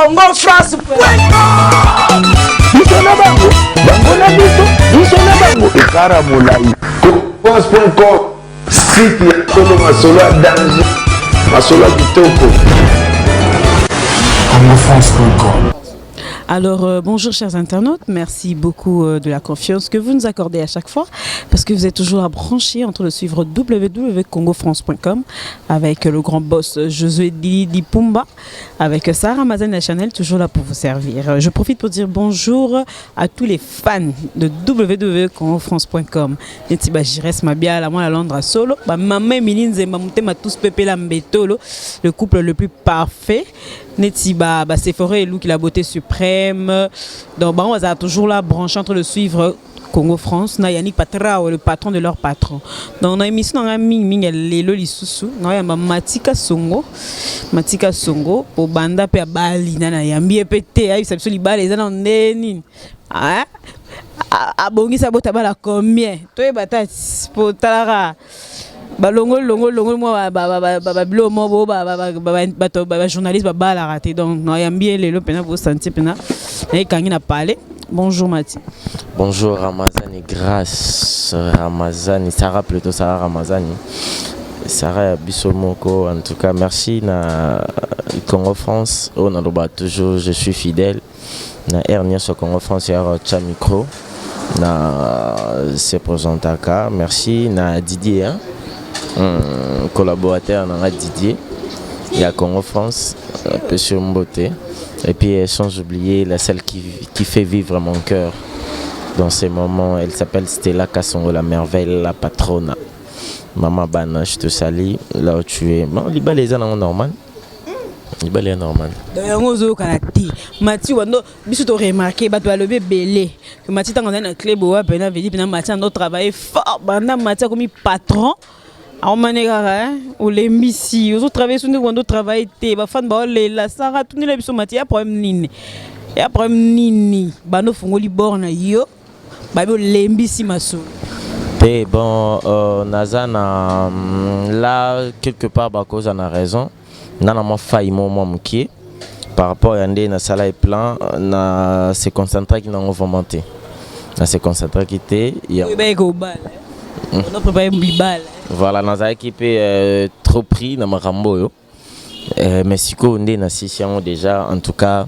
Congo France Biso na bango, bango na biso, biso na bango. Ekara molai. France.com site ya solo masolo ya danger, masolo ya kitoko. CongoFrance.com. Alors, bonjour chers internautes, merci beaucoup de la confiance que vous nous accordez à chaque fois parce que vous êtes toujours à brancher entre le suivre www.congofrance.com avec le grand boss Josué Didi Pumba, avec Sarah Mazan la Chanel, toujours là pour vous servir. Je profite pour dire bonjour à tous les fans de www.congofrance.com. Neti ba Jires Mabiala, moi la Londres solo, ba maman Emilie Nzemba Mutema tous pépé la Mbetolo, le couple le plus parfait. Neti ba Sephora et la beauté suprême. Donc bah, on va toujours là branché entre le suivre Congo France na Yannick Patrao, le patron de leur patron. Donc na émission na mingi mingi lelo lisusu na ya Matika Songo, Matika Songo po banda pe abali na na yambi pe te ayebisa biso libala eza na ndeni. Ah, abongisa bota bala combien toyeba ta po talaka balongoli longoli longoli mwa babilo mo bo bato bajournaliste babalaka te. Donc nayambi ye lelo mpena bosentir mpena nayekangi na palais. Bonjour Mati. Bonjour Ramazani, Grâce Ramazani, Sarah plutôt, Sarah Ramazani, Sarah biso moko. En tout cas, merci na Congo France. Oyo naloba toujours, je suis fidèle na air nyonso Congo France ya tya micro na se présentaka. Merci na Didier, hein? Collaborateur na nga Didier ya Congo France, Monsieur Mbote, et puis sans oublier la celle qui fait vivre mon cœur dans ces moments, elle s'appelle Stella Kassongo, la merveille, la patrona, Maman Bana, je te salue là où tu es. Bon, libala eza nango normal, libala ya normal. Donc yango ozokana te Mati wando biso toremarquer, bato balobi ebele ke Mati ntango azali na club oyo mpena vedi mpena Mati ando travailler fort. Banda Mati akomi patron, aomane kaka olembisi, ozotravailler so ndenge wando travaille te. Bafani baolela Sara, tunela biso Mati ya problème nini, ya problème nini? Bando ofungoli bord na yo, babi olembisi masolo. Te, bon, naza na là quelque part bakoza na raison nga na mwa faille mo mwa mokie par rapport ya nde nasala e plan na se concentraki nango vraiment te, na se concentraki te. Oyebaki kobala, ono préparé libala. Voilà, nazalaki mpe trop pris na makambo oyo, mais sikoyo nde nasisi yango déjà. En tout cas,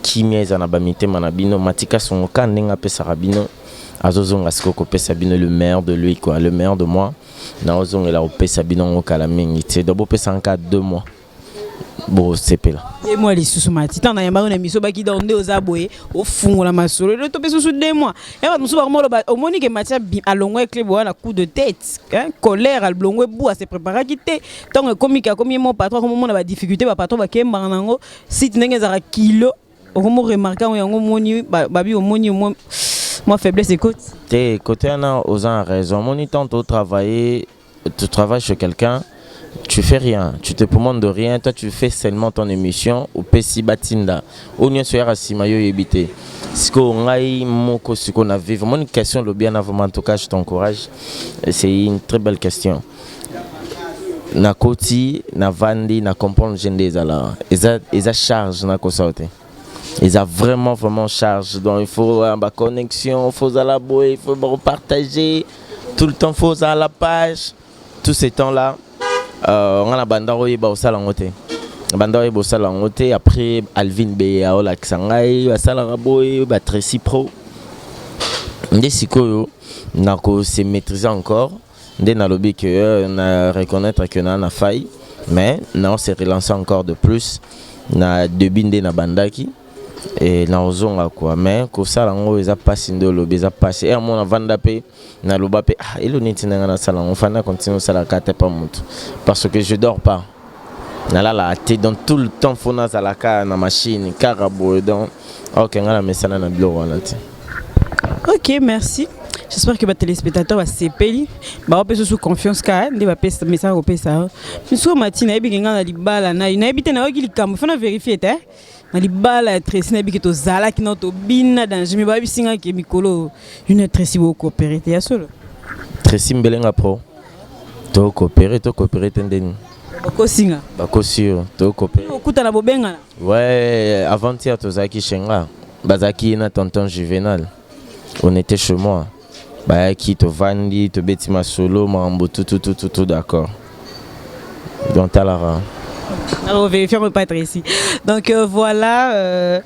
kimia eza na bamitema na bino. Matika Songo ka ndenge apesaka bino, azozonga sikoyo kopesa bino le meilleur de lui, quoi, le meilleur de moi. Naozongela kopesa bino yango kala mingi te, donc bopesanga kaka 2 mois, bosepela. 2 mois lisusu, Mati? Ntango nayambaki na miso baki donc nde oza boye ofungola masolo lelo, tope susu 2 mois ya bato mosusu bakomoloba. Omoni ke Mati alongwa club wana coup de tête, hein, colère, alongwe ebu ase préparaki te. Ntango ekomi ke akomi mo patron, akomomona badifficulté bapatron bakembaka nango site ndenge ezalaka kilo, okomo remarquer yango. Yango omoni babi omoni mwa faiblesse ekoti. Te, côté wana oza na raison. Omoni, tant otravailler, tu travailles chez quelqu'un, tu fais rien, tu te demandes de rien, toi tu fais seulement ton émission, opesi batinda oyo nyonso oyaka nsima, yo oyebi te. Sikoyo ngai moko sikoyo na vivre moni question lobi wana. Vraiment, en tout cas, je t'encourage, c'est une très belle question. Nakoti, navandi, na comprendre je nde ezala eza charge nakosala te, eza vraiment vraiment charge. Donc il faut ba connexion, faut ozala boye, il faut repartager tout le temps, faut ozala la page tout ce temps là. Nga na banda oyeba osala yango te, banda oyeba osala yango te. Après Alvin Beye aolakisa ngai basalaka boye, batracy pro nde sikoyo nakose maîtriser encore. Nde nalobi que na reconnaître que na faille, mais na se relancer encore de plus na début nde nabandaki e naozonga, quoi. Mais kosala yango eza mpasi, nde olobi eza mpasi. Ere mo navanda mpe naloba mpe: ah, elo neti ndenge nasala yango, fanda continue osalaka te pa motu, parce que je dors pas, nalalaka te. Donc tout le temps faut nazalaka na machine kaka boye. Donc ok, ngai na mesana na biloko wana te. Ok, merci. J'espère que batéléspectateur basepeli, baopesa susu confiance kaka nde bapesa mesaka kopesa misuko. Mati, nayebi ke ngai na libala na nayebi te, nayoki likambo fo na vérifie te. Na libala ya Tracy, nayebi ke tozalaki na tobina danger, mais bayebisi ngai ke mikolo une Tracy bocoopérer te, ya solo? Tracy Mbelenga Pro, tocoopérer, tocoopérer te ndeni? Bakosinga. Bakosi yo, tokope. Okutana bobengana. Ouais, avant-hier tozalaki chez nga. Bazalaki na tonton Juvenal. On était chez moi. Bayaki tovandi, tobeti masolo, makambo tout tout tout tout tout d'accord. Donc talara. On vérifie, on ne peut pas être ici. Donc voilà,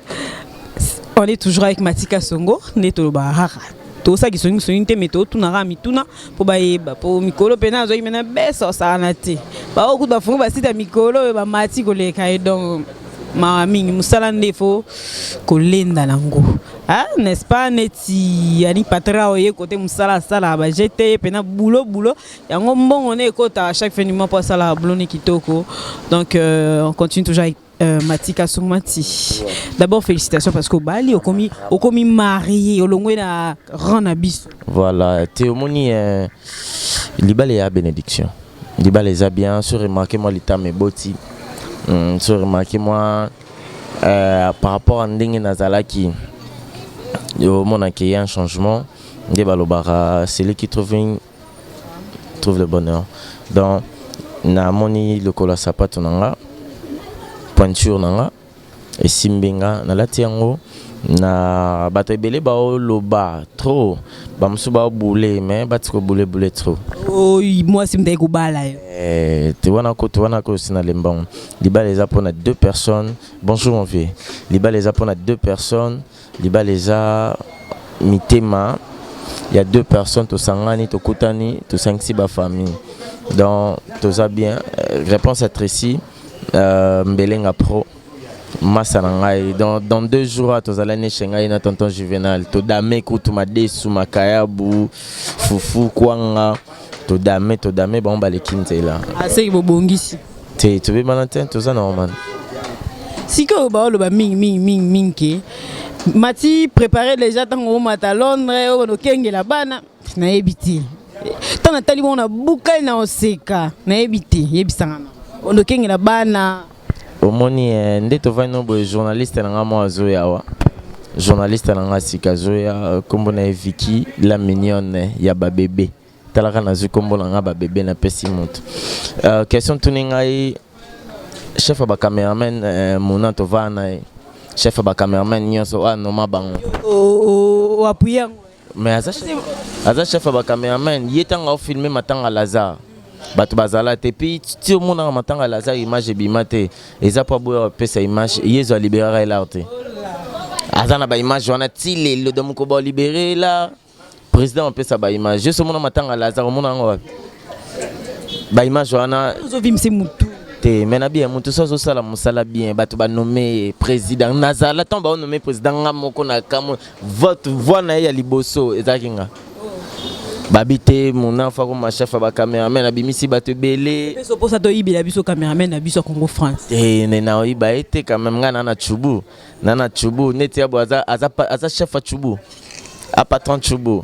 on est toujours avec Mati Kasongo, neto rara. Tosaki songi songi te, me totunaka mituna mpo bayeba, mpo mikolo mpena azwaki mena besa osakana te. Baokuta bafungi basite ya mikolo oyo bamati koleka ye. Donc mawa mingi, mosala nde fo kolenda nango, ah, n'est-ce pas? Neti yani patra oye kote mosala asalaka bajete ye mpena bulo bulo yango, mbongo ne ekotaka chaque fin du mois mpo asalaka bulo ne kitoko. Donc on continue toujours avec Mati Kasongo. Mati, d'abord félicitations parce que obali, okomi marié, olongwe na rang na biso. Voilà, te omoni libala ya bénédiction. Libala eza bien, so remarqué moi litama eboti. So remarqué moi par rapport à ndenge nazalaki, omonaki ya un changement. Nde balobaka celui qui trouve une trouve le bonheur. Donc namoni lokolo ya sapato na nga, pointure na nga esimbi nga, nalati yango na bato ebele baoloba trop, bamosusu baobule, mais batika obulebule trop. Oyo mwasi moto ayi kobala yo. Eh, te wana ko te wana ko osi na lembango. Libala eza mpona deux personnes. Bonjour mon vieux. Libala eza mpona deux personnes. Libala eza mitema ya deux personnes. Tosangani, tokutani, tosangisi bafamille, donc toza bien. Réponse à Tracy Mbelenga Pro, masa na ngai, dans 2 jours tozala neshe ngai na tonton Juvenal, todame kutu madesu, makayabu, fufu, kwanga, todame todame bango baleki nzela. Aseki bobongisi. Te, tobebana te, toza normal. Sikoyo baoloba mingi mingi mingi mingi ke Mati préparé déjà ntango omata Londres oyo nokengela bana. Nayebi te, ntango natali bongo na bukali na oseka, nayebi te, yebisanga na ondokengela bana. Omoni nde tovandi no boye, journaliste na nga moko azoya awa, journaliste na nga sika azoya, nkombo na ye Viki la mignonne ya babebe. Talaka, nazwi nkombo na nga babebe, napesi moto. Question tuni ngai, chef ya bacameraman mona tovaa na ye, chef ya bacameraman nyonso oyo anoma bango. Oappuye yango. Mais aza chef ya bacameraman ye. Ntango aofilme matanga Lazare, bato bazala te. Puis ti omonaka matanga Lazare, image ebima te, eza mpo aboya bapesa image. Ye ezo aliberaka elar te, aza na baimage wana ti lelo. Donc moko baolibere la président apesa baimage. Ye so omona matanga Lazare, omona yango wapi baimage wana? Ozovimisa mutu. Te, me na bien, moto so azosala mosala bien, bato banome ye président. Nazala ntango baonome président, nga moko na kamo vote, voix na ye ya liboso ezalaki nga. Babi te mona fa koma chef ya bacameraman, abimisi bato ebele. Biso mposa toyibela biso cameraman na biso ya Congo France. Te, ne na oyiba ye te quand même. Nga na chubu, na chubu neti ya bo aza chef ya chubu, a patron chubu.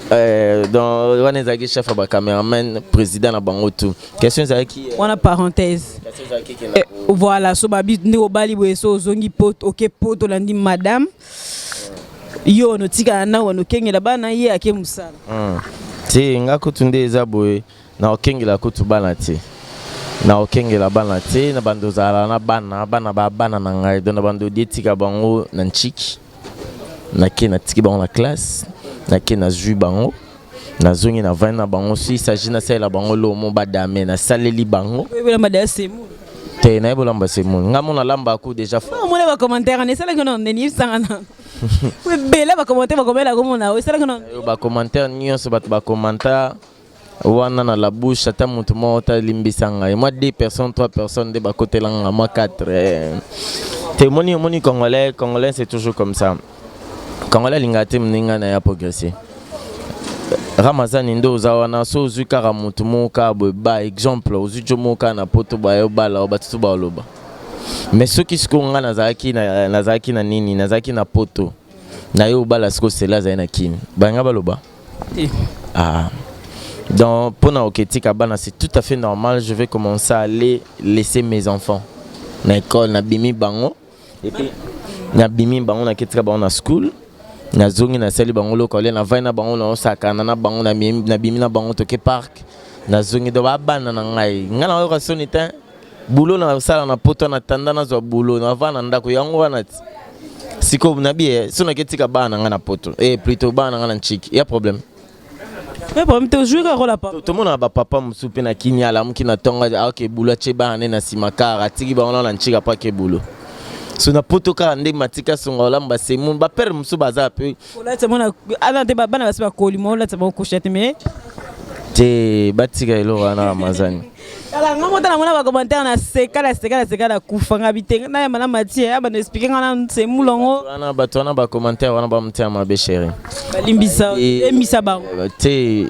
Donc wana ezalaki chef ya bacameraman, président na bango tout. Question ezalaki Wana parenthèse. Question ezalaki ke Eh, voilà, so babi nde obali boye, so ozongi poto, oke poto, olandi madame yo, onotikala na wana okengela bana, ye ake mosala. Te, nga kutu nde eza boye, na okengela kutu bana te, na okengela bana te, na bando ozala na bana, bana ba bana na ngai. Donc na bando odi etika bango na ntiki, nake natiki bango na classe, nake nazwi bango, nazongi, navandi na bango. So il nasalela bango lomo badame, nasaleli bango. Oyebelamba deya semu? Te, nayebi olamba semule, nga mo nalamba ku déjà. Omona bacommentaire wana esalaki na ndeni, yebisanga na ebele bacommentaire bakomela komona esalaki na Oyo bacommentaire nyonso bato bacommentaire wana na la bouche, ata moto moko talimbisa ngai. Mwa deux personnes, trois personnes nde bakotela nga, mwa quatre. Te, omoni, omoni congolais, congolais c'est toujours comme ça. Congolais alingaka te moninga na ye aprogresse. Ramazani nde oza wana, so ozwi kaka motu moko kaka boye, ba exemple ozwi jo moko kaka na poto, baye obala o batutu baoloba. Mais soki sikoyo nga nazalaki na nini, nazalaki na poto na ye, obala sikoyo sela azali na kini, balinga baloba. Te. Ah. Donc, pour na oketika bana, c'est tout à fait normal. Je vais commencer à aller laisser mes enfants na école, na bimi bango. Et puis, na bimi bango, na ketika bango na school. Na zongi, na sali bango loko, na vai na bango, na osakana na bango, na bimi na bango toke parc. Nazongi do babana na ngai. Ngai nayoka soni te. Boulot na sala na poto na tanda nazwa boulot na vana ndako yango wana ti. Sikoyo nabi so naketika bana na ngai na poto. Eh plutôt bana na ngai na nchiki. Ya problème. Mais problème te ozwi kaka rola papa. Tomona bapapa mosusu mpe na kini alamuki na ntongo aoke bulo atie bana ne na nsima kar atiki bango nao na nchika mpo ake bulo. So na poto kaka nde matika songa olamu basemu bapere mosusu baza mpe Olatisa mwana ana te bana basi bakoli mo olatisa bango couche te mais te batika eloko wana Ramazani. Tala nga mota namona ba commentaire na seka na seka na seka na kufa nga bitenga na yamba na matie ya bana expliquer nga na semula ngo. Wana bato wana ba commentaire wana ba mtia mabe chéri. Balimbisa emisa bango. Te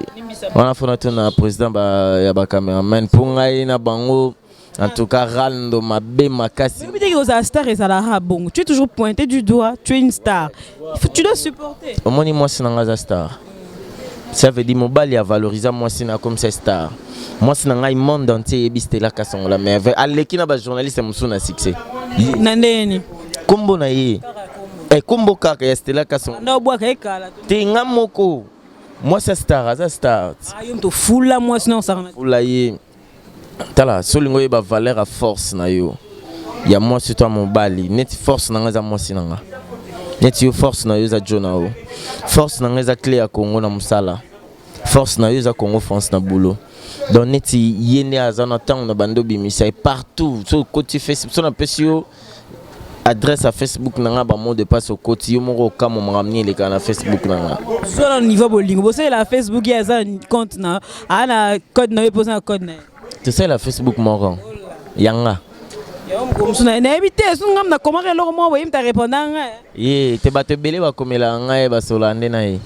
wana fona tuna président ba ya ba cameraman mpo ngai na bango. En tout cas, rando mabe makasi. Mais que oza star ezalaka bongo. Tu es toujours pointé du doigt, tu es une star. Tu dois supporter. Omoni mwasi na nga aza star. Ça veut dire mobali a valoriser mwasi na comme c'est star. Mwasi na ngai monde entier yebi Stella Kasongola mais aleki na ba journaliste mosusu na succès. Na ndeni. Kombo na ye. Eh kombo kaka ya Stella Kasongola. Na obwaka ekala. Te nga moko. Mwasi ya star aza star. Ah yo mto fula mwasi na osaka. Fula ye. Tala so olingi oyeba valeur ya force na yo ya mwasi to ya mobali, neti force na nga eza mwasi na nga, neti yo force na yo eza jo na yo, force na nga eza clé ya Congo na mosala, force na yo eza Congo France na boulot. Donc neti ye nde aza na ntango na bando obimisa ye partout. So okoti Facebook, so napesi yo adresse ya Facebook na nga, ba mot de passe, okoti yo moko okamwa makambo nini elekaka na Facebook na nga. Zwa na niveau bolingo bosalela Facebook, ye aza na compte na aa na code na yo mpo oza na code na ye. Tosalela Facebook moko yanga. Yango mokolo mosusu nayebi te so ngam nakomaka eloko moko boye mutu areponda nga. Ye te, bato ebele bakomelaka ngai, basolaka nde na ye.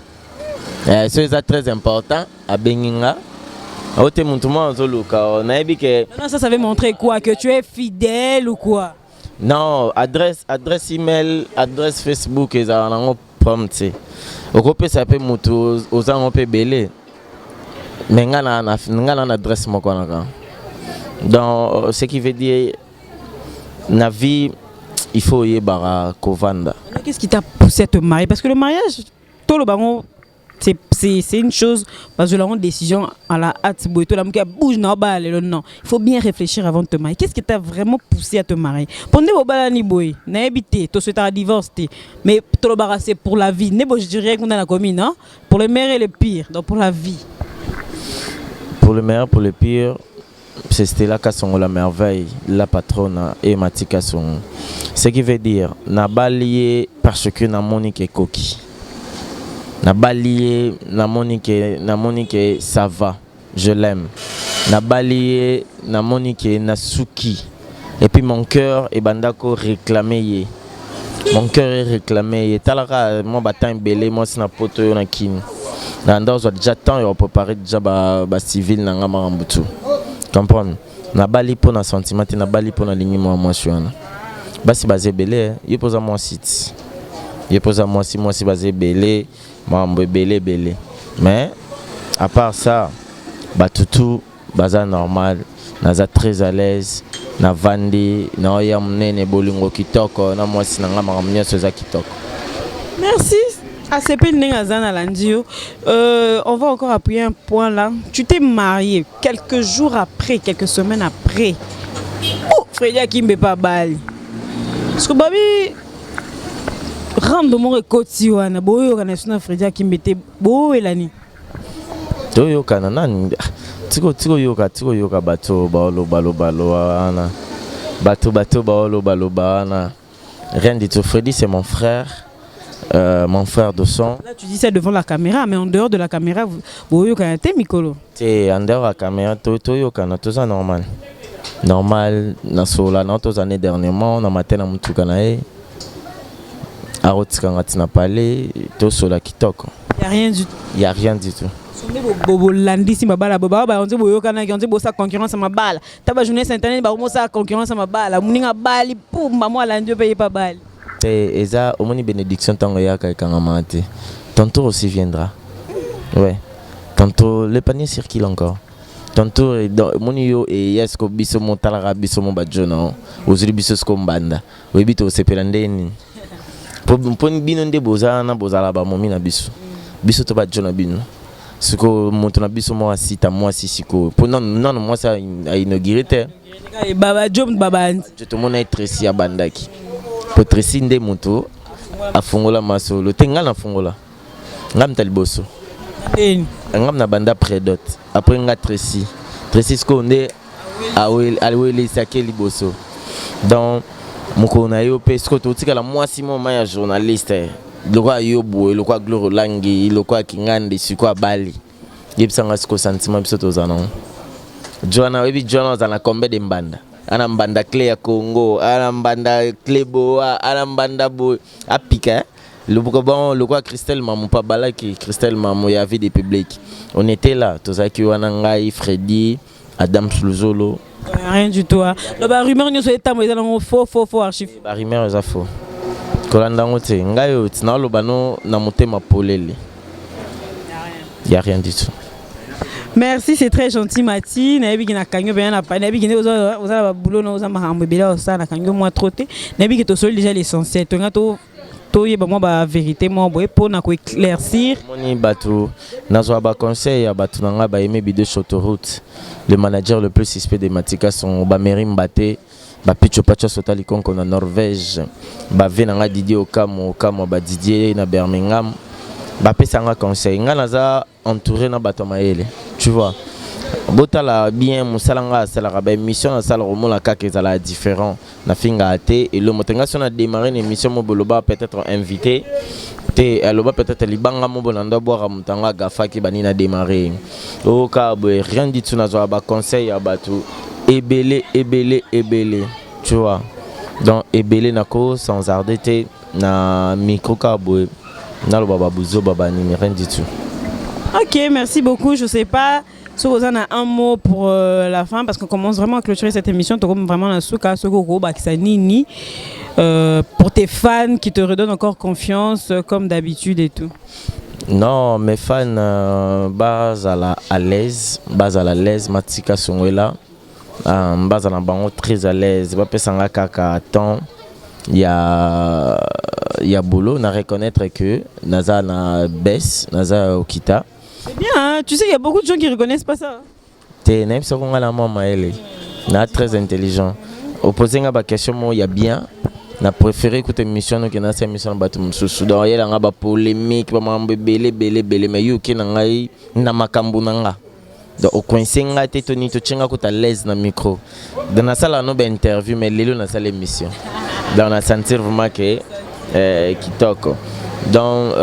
So eza très important, abengi nga o te mutu moko azoluka nayebi ke. Non, ça veut montrer quoi? Que tu es fidèle ou quoi? Non, adresse email, adresse Facebook ezalaka nango problème te. Okopesa mpe motu oza yango mpe ebele, mais nga na adresse moko wana kaka. Donc ce qui veut dire na vie il faut oyebaka kovanda. Qu'est-ce qui t'a poussé à te marier? Parce que le mariage, toloba ngo c'est une chose, parce que la décision à la hâte, boye, toi, la mouka bouge, non, bah, non. Il faut bien réfléchir avant de te marier. Qu'est-ce qui t'a vraiment poussé à te marier? Pendant que ni boye, na évité, tu souhaites un divorce, mais toloba c'est pour la vie. Ne je dirais qu'on a la commune, hein? Pour le meilleur et le pire, donc pour la vie. Pour le meilleur, pour le pire, c'est Stella Kasongo la merveille, la patronne et Mati Kasongo. Ce qui veut dire, nabali ye parce que na moni ke koki. Nabali ye, na moni ke ça va, je l'aime. Nabali ye, na moni ke nasuki. Et puis mon cœur ebandako réclamer ye. Mon cœur est réclamé ye. Talaka moi batin ebele moi sina poto yo na kini. Na ndazo déjà temps yo préparer déjà ba civil na nga makambo tout. Comprendre? Nabali po na sentiment te, nabali po na lingi mwa mwasi wana. Basi baza ebele, yo poza mwasi ti. Yo poza mwasi, mwasi baza ebele, makambo ebele ebele. Mais à part ça, batutu baza normal, naza très à l'aise, na vandi, na oya munene bolingo kitoko, na mwasi na nga makambo nyonso eza kitoko. Merci. ACP ndenge aza na landi yo. On va encore appuyer un point là. Tu t'es marié quelques jours après, quelques semaines après. Oh, Freddy Akimbe pa bali. Parce que babi rando moko ekoti wana boyokana so na Freddy Akimbe te, boyelani. Toyokana nani? Tiko tiko yoka, tiko yoka bato baolobaloba wana. Bato baolobaloba wana. Rien du tout. Freddy, c'est mon frère. Mon frère de sang. Là, tu dis ça devant la caméra, mais en dehors de la caméra, boyokana te mikolo. Te, en dehors de la caméra, toyokana, tout ça normal. Normal, na sola, na tous années dernièrement, na matin na mutuka na ye. Arotika ngati na palais, to sola kitoko. Y a rien du tout. Y a rien du tout. Sonde bo bolandisi mabala bo ba ba onze boyokana ki onze bosa concurrence mabala. Ta ba journée internet ba mosa concurrence mabala, muninga bali pum maman alandi pe pa bali. Te eza omoni bénédiction tango yaka ekangama te. Ton tour aussi viendra. Ouais. Tantôt le panier circule encore. Tantôt moni yo e yasko biso motalaka biso mo ba jona. Ozuli biso sko mbanda. Oyebi to sepela ndeni. Po bino nde bozala na bozala ba momi na biso. Biso to ba jona bino. Sikoyo moto na biso moko asita mwasi sikoyo mpo nanu nanu mwasi ainaugure te. Baba Job babandi. Tomona ye Tracy abandaki mpo Tracy nde moto afungola masolo te. Ngai nafungola, ngai moto ya liboso. Ndeni? Ngai na banda prédot, après nga Tracy. Tracy sikoyo nde awelisaki liboso. Donc mokolo na yo mpe sikoyo totikala mwasi moma ya journaliste lokola yo boye, lokola Gloire Olangi, lokola Kingandi. Sikoyo abali, yebisanga sikoyo sentiment biso toza nango. Joana, oyebi Joana aza na combien de mbanda? Ana mbanda Clé ya Congo, ana mbanda Clé Boa, ana mbanda boye apika, eh? Lokola bon, lokola Christelle Mamu pa balaki Christelle Mamu ya vie de public. On était là, tozalaki wana, ngai, Freddy Adam Luzolo. Rien du tout, hein. Donc ba rumeur nyonso etambo eza nango faux, faux, faux, archive. Ba rumeur eza faux, kolanda yango te. Ngai oyo ti naoloba no na motema polele, ya rien du tout. Merci, c'est très gentil, Mati. Nayebi ki nakangi yo mpenza na pa, nayebi ki nde oza na babulo na oza makambo ebele osala, nakangi yo mwa trop te. Nayebi ki tosoli déjà l'essentiel. Tonga to toyeba mwa bavérité mwa boye mpona koéclaircir. Moni bato nazwa baconseil ya bato na ngai bayemi bido Chotoroute, le manager le plus suspect de Matika Songo, bameri Mbate, bapicho pacho sota likonko na Norvège, bave na ngai Didier Okamo Okamo, badidier na Birmingham, bapesa nga conseil. Ngai naza entouré na bato ya mayele, tu vois. Botala bien mosala ngai asalaka, baémission nasalaka, omona kaka ezalaka différent. Nafingaka te elomo te. Ngai so na démarré na émission mo boloba peut-être invité te, aloba peut-être libanga mo bona ndo abwaka moto yango agafaki banini na démarré oyo kaka boye, rien du tout. Nazwaka baconseil ya bato ebele ebele ebele, tu vois. Donc ebele nako sans arde te na micro kaka boye naloba babuzoba banini, rien du tout. Ok, merci beaucoup. Je sais pas si vous en avez un mot pour la fin, parce qu'on commence vraiment à clôturer cette émission. Tu vraiment la souka, ce que nini, pour tes fans qui te redonnent encore confiance, comme d'habitude et tout. Non, mes fans, bazala à l'aise, bazala à l'aise, Matika Songwela, bazala bango très à l'aise, bapesanga kaka temps ya boulot na reconnaître que naza na baisse, naza okita. C'est bien, hein? Tu sais, il y a beaucoup de gens qui reconnaissent pas ça. Te, nayebisa ko nga na mwa mayele na très intelligent. Opose nga baquestion moko ya bien, na préféré kuta émission noke nasa émission na bato mosusu. Donc oyelanga bapolémique, bamakambo ebele ebele ebele, mais yo oke na ngai na makambo na nga. Donc ocoince nga te, toni totie nga kuta l'aise na micro. Donc nasala no bainterview, mais lelo nasala émission, donc na sentir vraiment que kitoko. Donc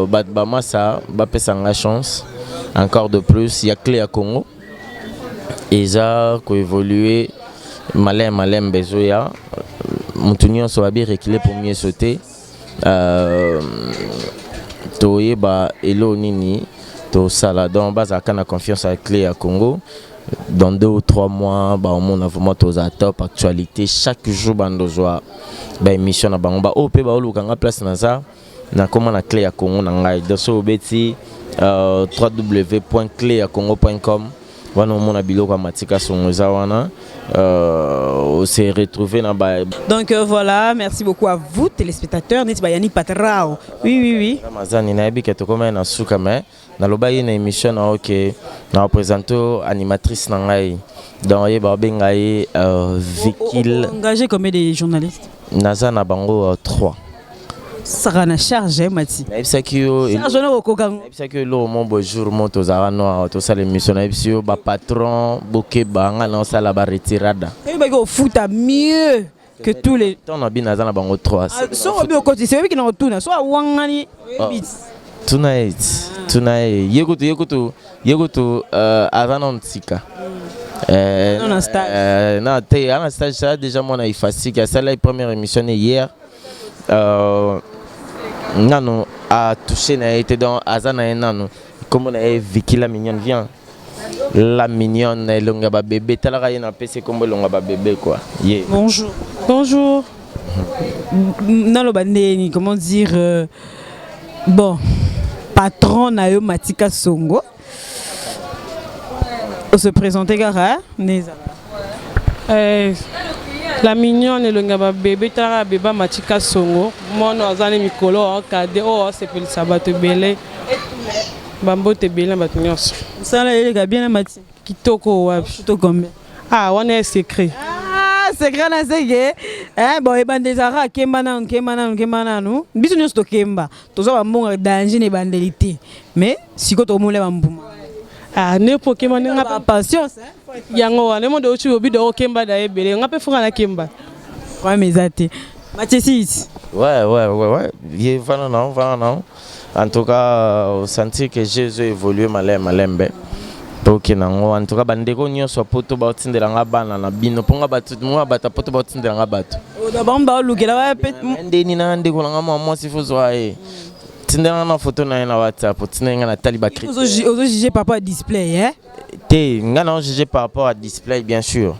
bato bamasa bapesa nga chance encore de plus. Ya Clé ya Congo eza koévolue malin malembe, ezoya motu nyonso babi reculer pour mieux sauter. Toyeba elo nini tosala. Donc bazalaka na confiance ya Clé ya Congo. Dans 2 ou 3 mois baomona vraiment toza top actualité chaque jour. Bandozwa baémission na bango, baoyo mpe baoluka nga place naza, nakóma na Clé ya Congo na ngai. Donc so obeti www.cléyacongo.com wana, omona biloko ya Matika Songo eza wana, se retrouver na ba Donc voilà, merci beaucoup à vous téléspectateurs. Neti ba Yannick Patrao. Oui. Mazani, nayebi ke tokóma na suka, mais naloba ye na émission na oke na représente animatrice na ngai. Donc ye babenga ye Vikil. Engagé combien de journalistes? Naza na bango 3. Saka na charge, eh, Mati. Nayebisaki yo. Charge wana okoka. Nayebisaki yo eloko mo boye. Jour mo tozalaka no tosala émission, nayebisi yo bapatron bokeba, nga na osala baretirada. Oyebaki ofuta mieux que tous les Ntango na bino naza na bango 3. So obi okotisa, oyebiki na kotuna so awangani, oyebi. Tuna ye, tuna ye. Ye kutu, ye kutu, ye kutu aza nano tika. Non, na stage. Non te, aza na stage ça déjà. Mwana ifasiki asalaki première émission ne hier, nano atouche na ye te. Donc aza na ye nano. Nkombo na ye Viki la mignonne. Viens la mignonne, elongi ya babebe, talaka ye, napesi nkombo elongi ya babebe quoi, ye. Bonjour. Bonjour. Naloba ndeni, comment dire, bon, patron na yo Matika Songo. On se présenter kaka neza. La mignonne, elongi ya babebe, talaka beba Matika Songo, mwana aza ni mikolo akade oyo asepelisa bato ebele. Bambote ebele na bato nyonso. Mosala eleka bien na Mati? Kitoko wapi. To combien? Ah, wana ya secret. Ah, secret na seke. Eh, bon, ebandeli ezalaka akemba nanu, kemba nanu, kemba nanu. Biso nyonso tokemba. Tozwa bambongo danger na ebandeli te. Mais sikoyo tokomolia bambuma. Ah, ne po kemba ndenge Ba patience, hein. Yango wana monde ochi obido okemba da ebele. Nga pe fuka na kemba. Problème eza te. Mathieu Sisi. Ouais. Ye vana non, vana non. En tout cas, sentir que Jésus évolue malem malembe. Toke nango en tout cas bandeko nyonso ya poto baotindela nga bana na bino mpo nga bato mwa bato ya poto baotindela nga bato. Bango baolukela ba pe ndeni na ndeko na nga mwa mwasi fo zwa ye tindela nga na photo na ye na WhatsApp, otindela nga na tali ba critères. Ozo juger par rapport à display, hein? Te, nga na juger par rapport à display, bien sûr.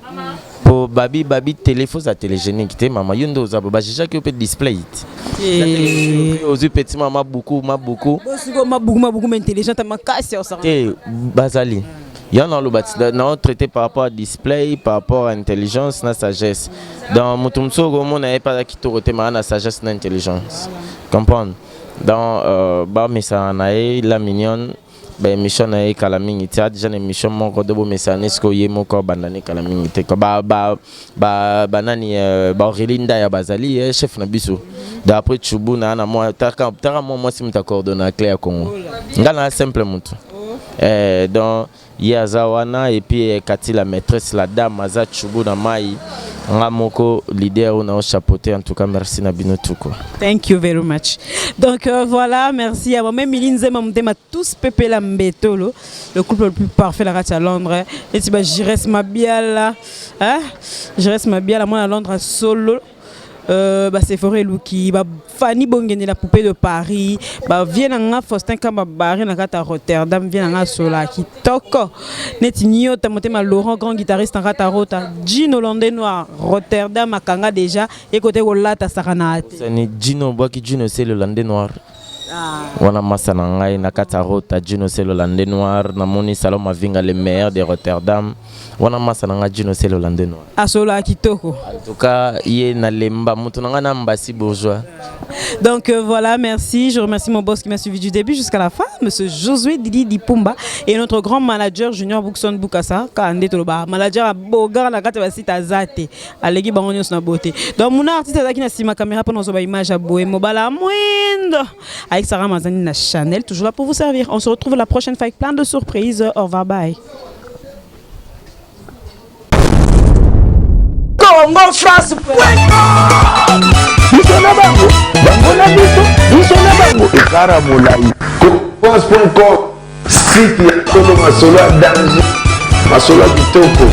Po babi babi télé faut za télégénique te mama yo nde oza bo bajugeaki yo mpe display te ozwi petit mama mabuku mabuku. Bosiko mabuku mabuku mais intelligente makasi osaka. Te bazali ya na oloba na traité par rapport à display, par rapport à intelligence na sagesse. Donc moto mosusu okomona ye mpe aza kitoko te maa na sagesse na intelligence, comprendre. Donc bamesana na ye la mignonne, baémission na ye kala mingi te, déjà na émission moko do bomesana ne sikoyo ye moko abanda ne kala mingi te banani baaurélie Ndaya bazali ye chef na biso. Donc après Chubu na na mwa taka taka mwa mwasi moto acoordonne na clé ya Congo, nga na simple motu. Donc ye aza wana et puis Kati la maîtresse, la dame aza Chubu na mai nga moko leader oyo na chapeauté. En tout cas, merci na bino tuko. Thank you very much. Donc voilà, merci à moi-même Miline Zema Mutema, tous Pepe la Mbetolo, le couple le plus parfait la à Londres. Et tu vas Jires Mabiala, hein? Jires Mabiala, moi à Londres solo. Bah Sephora Luki, bah Fanny Bongene la poupée de Paris, bah vient nga Faustin Kamba Barry na kata Rotterdam, vient nga Sola kitoko. Neti Nyota Motema Laurent grand guitariste na kata Rota, Gino Hollandais noir Rotterdam akanga déjà et côté kolata sakana ate. Ni Gino bwaki Gino c'est le Hollandais noir. Wana masa na ngai na kata Rota, Gino c'est le Hollandais noir, namoni Salon Mavinga le meilleur de Rotterdam. Wana masa na ngai Gino c'est le Hollandais noir. Asola kitoko. En tout cas, ye na lemba mutu na ngai na mbasi bourgeois. Donc voilà, merci. Je remercie mon boss qui m'a suivi du début jusqu'à la fin, monsieur Josué Didi Dipumba, et notre grand manager Junior Boukson Boukassa, Kande Toloba, manager à Bogar na kati ba site Azate, alegi bango nyonso na beauté. Donc mon artiste azaki na sima caméra pendant ba image à Boé Mobala Mwindo avec Sarah Mazani na Chanel, toujours là pour vous servir. On se retrouve la prochaine fois avec plein de surprises. Au revoir, bye. Congo France. Biso na bango, bango na biso, biso na bango ekara molai. France.com, site ya solo, masolo ya danger, masolo ya kitoko.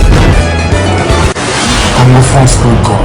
CongoFrance.com.